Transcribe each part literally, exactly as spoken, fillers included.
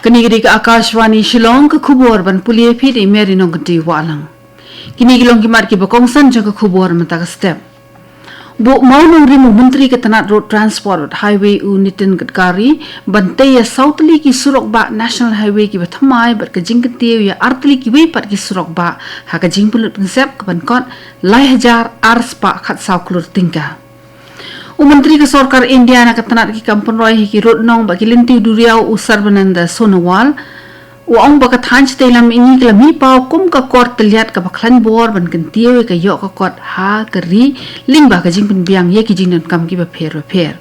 Kane ka dei ka Akashvani Shillong, ka khubor ban pule phi da i Mary Nongkynti Wahlang. Kine ki long ki mat kiba kongsan jong ka khubor mynta ka step. Buh mawnongrim u Myntri ka tnat Road Transport bad Highway u Nitin Gadkari ban tei ïa saw tylli ki surok bah National Highway kiba thymmai bad ka jingkyntiew ïa ar tylli kiwei pat ki surok bah ha ka jingpynlut pynsep kaban kot lai hajar ar spah khatsaw klur tyngka. U Myntri ka Sorkar India na ka tnat ki kam pynroi ha ki rud nong bad ki lynti duriaw u Sarbananda Sonowal u ong ba ka thaiñ shatei lam mihngi ka la mih paw kum ka kor tylliat kaba khlaiñ bor ban kyntiew ïa ka ïoh ka kot ha ka ri lyngba ka jingpynbiang ïa ki jingdonkam kiba pher ba pher.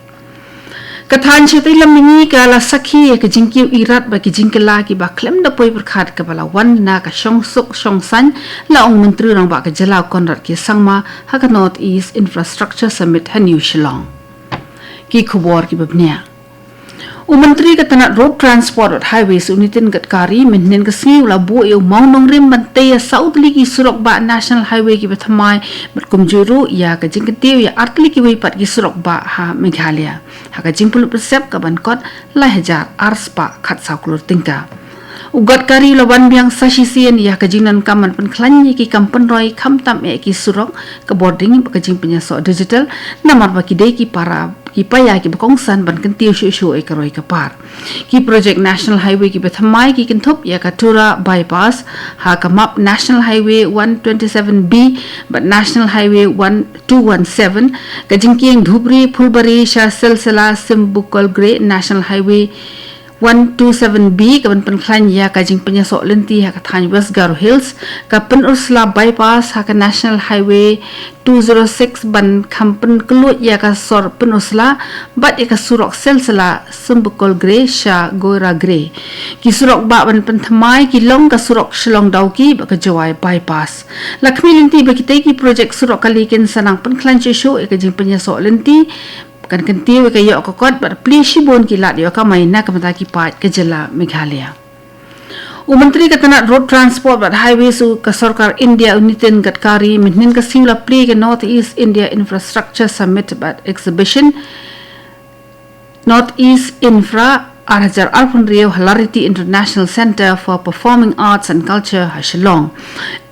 Ka thaiñ shatei lam mihngi ka la sakhi ïa ka jingkiew irat bad ki jingkylla kiba khlem da poi pyrkhat kaba la wan na ka shongsuk shongsaiñ, la ong u Myntri Rangbah ka jylla u Conrad K Sangma ha ka North East Infrastructure Summit ha New Shillong. Ki khubor kiba bniah. U Myntri ka tnat Road Transport bad Highways u Nitin Gadkari mynhynnin ka sngi u la buh ïa u mawnongrim ban tei ïa saw tylli ki surok bah National Highway kiba thymmai bad kumjuh ruh ïa ka jingkyntiew ïa ar tylli kiwei pat ki surok bah ha Meghalaya ha ka jingpynlut pynsep kaban kot lai hajar ar spah khatsaw klur tyngka. U Gadkari u la wan biang sa shisien ïa ka jingdonkam ban pynkhlaiñ ïa ki kam pynroi khamtam eh ki surok, ka bording bad ka jingpynïasoh digital, namar ba ki dei ki para ki paia kiba kongsan ban kyntiew shuh shuh eh ka roi ka par. Ki projek National Highway kiba thymmai ki kynthup ïa ka Tura Bypass ha ka map National Highway one twenty-seven B bad National Highway one two one seven, ka jingkieng Dhubri Phulbari sha Silsila Simbukolgre National Highway one two seven B kaban pynkhlaiñ ïa ka jingpynïasoh lynti ha ka thaiñ West Garo Hills, ka Pynursla Bypass ha ka National Highway two zero six ban kham pynkylluid ïa ka sor Pynursla bad ïa ka surok Silsila Simbukolgre sha Goiragre. Ki surok bah ban pynthymmai ki long ka surok Shillong Dawki bad ka Jowai Bypass. La khmih lynti ba kitei ki projek surok kali kin sa nang pynkhlaiñ shuh shuh ïa ka jingpynïasoh lynti, kan kyntiew ïa ka ïoh ka kot bad plie shibun ki lad ïoh kamai na ka bynta ki paid ka jylla Meghalaya. U Myntri ka tnat Road Transport bad Highways u ka Sorkar India u Nitin Gadkari mynhynnin ka sngi u la plie ka North East India Infrastructure Summit bad Exhibition, North East Infra ar hajar arphew hynriew ha Lariti International Centre for Performing Arts and Culture ha Shillong.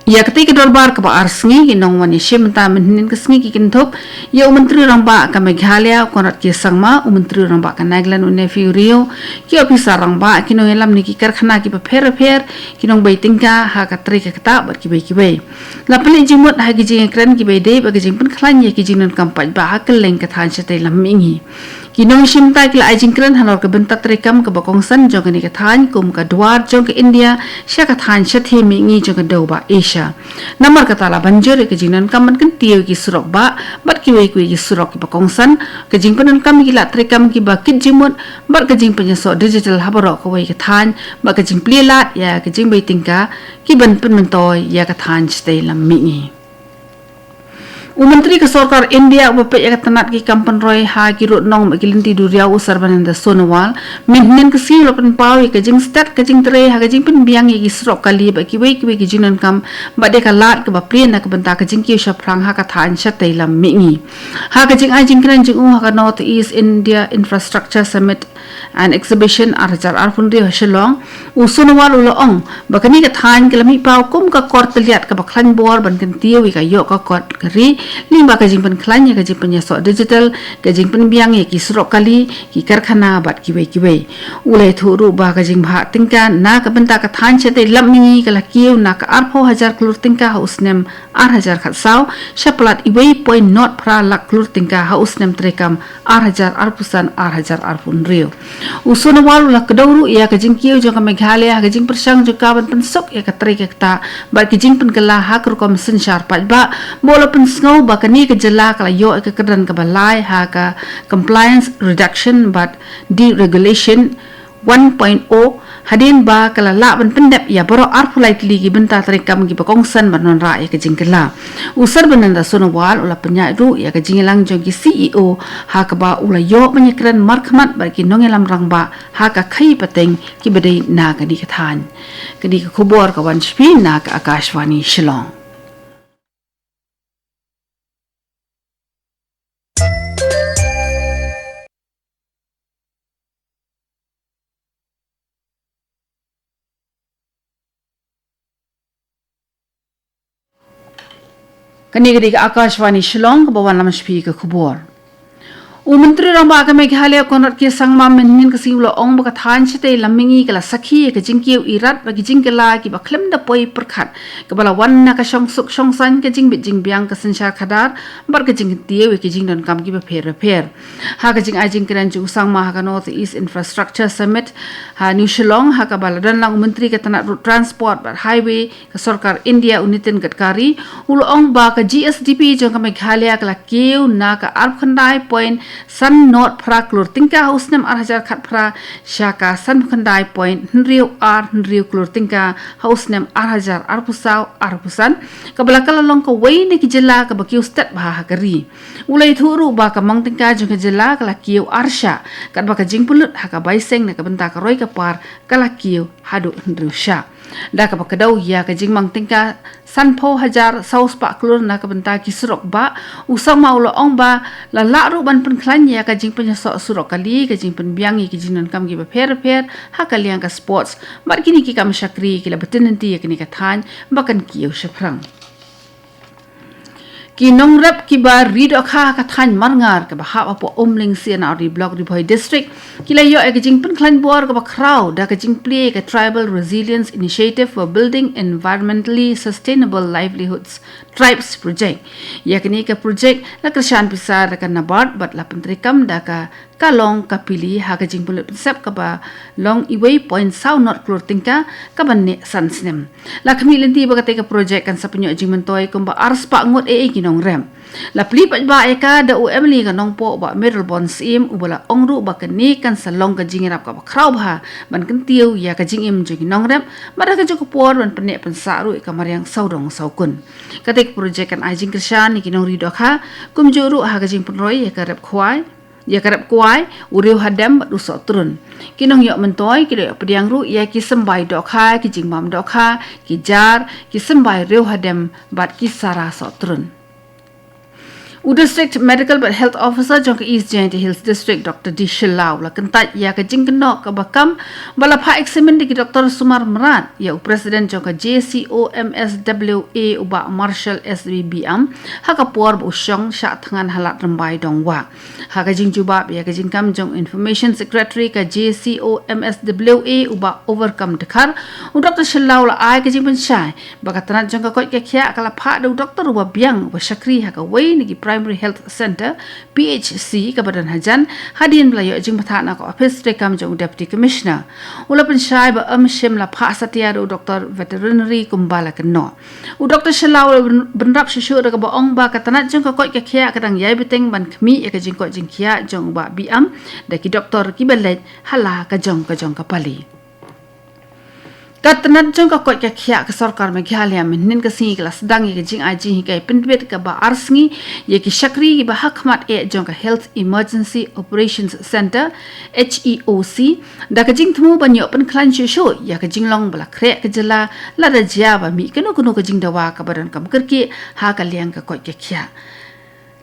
Ïa katei ka dorbar kaba ar sngi ki nongwan ïashim bynta mynhynnin ka sngi ki kynthup ïa u Myntri Rangbah ka Meghalaya u Conrad K Sangma, u Myntri Rangbah ka Nagaland u Neiphiu Rio, ki ophisar rangbah, ki nongïalam na ki karkhana kiba pher ba pher, ki nongbei tyngka ha ka trei ka ktah bad kiwei kiwei. La pynleit jingmut ha ki jingïakren kiba ïadei bad ka jingpynkhlaiñ ïa ki jingdonkam paidbah ha kylleng ka thaiñ shatei lam mihngi. Ki nongïashim bynta ki la ai jingkren halor ka bynta treikam kaba kongsan jong kane ka thaiñ kum ka duar jong ka India sha ka thaiñ shathie mihngi jong ka dewbah Asia. Namar kata la ban jur ïa ka jingdonkam ban kyntiew ïa ki surok bah bad kiwei kiwei ki surok kiba kongsan, ka jingpyndonkam ïa ki lad treikam kiba kit jingmut bad ka jingpynïasoh digital ha baroh kawei ka thaiñ bad ka jingplie lad ïa ka jingbei tyngka kiban pynmyntoi ïa ka thaiñ shatei lam mihngi. U Myntri ka Sorkar India uba peit ïa ka tnat ki kam pynroi ha ki rud nong bad ki lynti duriaw u Sarbananda Sonowal mynhynnin ka sngi u la pynpaw ïa ka jingstet ka jingtrei ha ka jingpynbiang ïa ki surok kali bad kiwei kiwei ki jingdonkam bad ïa ka lad kaba plie na ka bynta ka jingkiew shaphrang ha ka thaiñ shatei lam mihngi. Ha ka jingai jingkren jong u ha ka North East India Infrastructure Summit and Exhibition ar hajar arphew hynriew ha Shillong, u Sonowal u la ong ba kane ka thaiñ ka la mih paw kum ka kor tylliat kaba khlaiñ bor ban kyntiew ïa ka ïoh ka kot ka ri lyngba ka jingpynkhlaiñ ïa ka jingpynïasoh digital, ka jingpynbiang ïa ki surok kali, ki karkhana bad kiwei kiwei. U la ïathuh ruh ba ka jingbhah tyngka na ka bynta ka thaiñ shatei lam mihngi ka la kiew na ka arphew hajar klur tyngka ha u snem ar hajar khatsaw sha palat iwei point not phra lak klur tyngka ha u snem treikam ar hajar arphew san ar hajar arphew hynriew. U Sonowal u la kdew ruh ïa ka jingkiew jong ka Meghalaya ha ka jingpyrshang jong ka ban pynsuk ïa ka trei ka ktah bad ka jingpynkylla ha ka rukom synshar paidbah, bad u la pynsngew ba kane ka jylla ka la ïoh ïa ka kyrdan kaba lai ha ka Compliance Reduction bad Deregulation one point oh, hadien ba ka la lah ban pyndep ïa baroh arphew lai tylli ki bynta treikam kiba kongsan ban wanrah ïa ka jingkylla. U Sarbananda Sonowal u la pynïaid ruh ïa ka jingïalang jong ki C E O ha kaba u la ïoh ban ïakren markhmat bad ki nongïalam rangbah ha ka khaïi pateng kiba dei na kane ka thaiñ. Kane ka khubor ka wan sha phi na ka Akashvani Shillong. Kane ka dei ka Akashvani Shillong, kaba wanlam sha phi ka khubor. U Myntri Rangbah ka Meghalaya Conrad K Sangma mynhynnin ka sngi u la ong ba ka thaiñ shatei lam mihngi ka la sakhi ïa ka jingkiew irat bad ki jingkylla kiba khlem da poi pyrkhat, kaba la wan na ka shongsuk shongsaiñ, ka jingbit jingbiang ka synshar khadar bad ka jingkyntiew ïa ki jingdonkam kiba pher bapher. Ha ka jingai jingkren jong u Sangma ha ka North East Infrastructure Summit ha New Shillong, ha kaba la don lang u Myntri ka tnat Road Transport bad Highway ka sorkar India, u Nitin Gadkari, u la ong ba ka G S D P jong ka Meghalaya ka la kiew na ka arphew khyndai point san nod phra klur tyngka ha u snem ar hajar khatphra sha ka sanphew khyndai point hynriew ar hynriew klur tyngka ha u snem ar hajar arphew saw arphew san, kaba la ka la long kawei na ki jylla kaba kiew stet bha ha ka ri. U la ïathuh ruh ba ka mang tyngka jong ka jylla ka la kiew ar shah, katba ka jingpynlut ha ka bai seng na ka bynta ka roi ka par ka la kiew haduh hynriew shah. Da kaba kdew ïa ka jingmang tyngka sanphew hajar saw spah klur na ka bynta ki surok bah, u Sangma u la ong ba la lah ruh ban pynkhlaiñ ïa ka jingpynïasoh surok kali, ka jingpynbiang ïa ki jingdonkam kiba pher bapher ha ka liang ka sports bad kine ki kam shakri ki la btin lynti ïa kane ka thaiñ ba kan kiew shaphrang. Ki nongrep kiba ri dohkha ha ka thaiñ Marngar kaba hap hapoh Umling C and R D Block, Ri Bhoi District, ki la ïoh ïa ka jingpynkhlaiñ bor kaba khraw da ka jingplie ïa ka Tribal Resilience Initiative for Building Environmentally Sustainable Livelihoods, TRIBES project. Ïa kane ka project la kyrshan pisa da ka NABARD bad la pyntreikam da ka Kalong Kapili ha ka jingpynlut pynsep kaba long uwei point saw nod klur tyngka kaba neh san snem. La khmih lynti ba katei ka project kan sa pynïoh jingmyntoi kumba ar spah ngut eiei ki nongrep. La plie paidbah ïa ka da u M L A ka Nongpoh, Bah Mayralborn Syiem, uba la ong ruh ba kane kan sa long ka jingïarap kaba khraw bha ban kyntiew ïa ka jingim jong ki nongrep, bad ha kajuh ka por ban pynneh pynsah ruh ïa ka mariang sawdong sawkun. Katei ka project kan ai jingkyrshan ïa ki nongri dohkha, kumjuh ruh ha ka jingpynroi ïa ka rep khwai, ïa ka rep kwai, u riew hadem bad u sohtrun. Ki nongïoh myntoi ki la ïoh pdiang ruh ïa ki symbai dohkha, ki jingbam dohkha, ki jar, ki symbai riew hadem bad ki sara sohtrun. U District Medical bad Health Officer jong ka East Jaintia Hills District, Doctor D Shylla, u la kyntait ïa ka jingkynnoh kaba kam ba la phah eksamin da ki doktor sumar mrad ïa u President jong ka J C O M S W A, u Bah Marshall S B Biam, ha ka por ba u shong shah thngan ha Lad Rymbai Dongwah. Ha ka jingjubab ïa ka jingkam jong u Information Secretary ka J C O M S W A, u Bah Overcome Dkhar, u Doctor Shylla u la ai ka jingpynshai ba ka tnat jong ka koit ka khiah ka la phah da u doktor uba biang uba shakri ha kawei na ki Primary Health Centre, P H C, kaba don hajan, hadien ba la ïoh jingbthah na ka ophis treikam jong u Deputy Commissioner. U la pynshai ba ym shym la phah satia da u doktor veterinary kumba la kynnoh. U Doctor Shylla u la byn-, bynrap shuh shuh da kaba ong ba ka tnat jong ka koit ka khiah ka dang ïai bteng ban khmih ïa ka jingkoit jingkhiah jong u Bah Biam da ki doktor kiba leit ha la ka jong ka jong ka pali. Ka tnat jong ka koit ka khiah ka sorkar Meghalaya mynhynnin ka sngi ka la sdang ïa ka jingai jinghikai pyntbit kaba ar sngi ïa ki shakri kiba ha khmat eh jong ka Health Emergency Operations Centre, H E O C, da ka jingthmu ban ïoh pynkhlaiñ shuh shuh ïa ka jinglong ba la khreh ka jylla lada jia ba mih kano kano ka jingdawa kaba donkam kyrkieh ha ka liang ka koit ka khiah.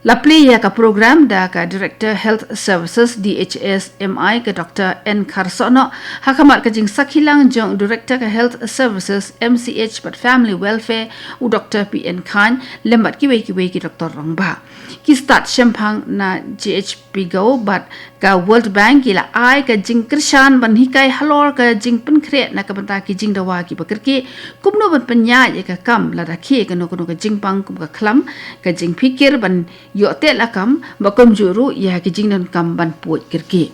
La plie ïa ka program da ka Director Health Services, D H S M I, ka Doctor N Kharsohnoh, ha khmat ka jingsakhi lang jong u Director ka Health Services, M C H bad Family Welfare, u Doctor P N Khan, lem bad kiwei kiwei ki doktor rangbah. Ki stad shemphang na J H P Go bad ka World Bank ki la ai ka jingkyrshan ban hikai halor ka jingpynkhreh na ka bynta ki jingdawa kiba kyrkieh, kumno ban pynïaid ïa ka kam lada khie kano kano ka jingpang kum ka khlam, ka jingphikir ban ïoh teh lakam, bad kumjuh ruh ïa ka jingdonkam ban pud kyrkieh.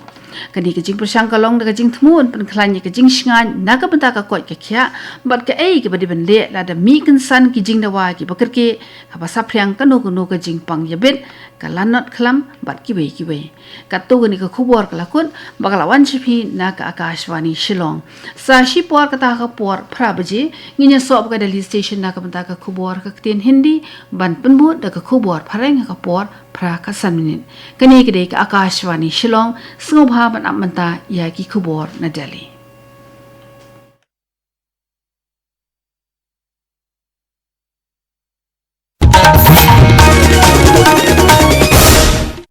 Kane ka jingpyrshang ka long da ka jingthmu ban pynkhlaiñ ïa ka jingshngaiñ na ka bynta ka koit ka khiah bad kaei kaba dei ban leh lada mih kynsan ki jingdawa kiba kyrkieh, haba saphriang kano kano ka jingpang ïabit, ka lanot khlam bad kiwei kiwei. Katto kane ka khubor ka la kut, ba ka la wan sha phi na ka Akashvani Shillong. Sa shipor kata ka por phra baje, ngin ïasoh bad ka Delhi Station na ka bynta ka khubor ka ktien Hindi, ban pynbud da ka khubor phareng ha ka por phra ka san minit. Kane ka dei ka Akashvani Shillong, sngewbha ban ap mynta ïa ki khubor na Delhi.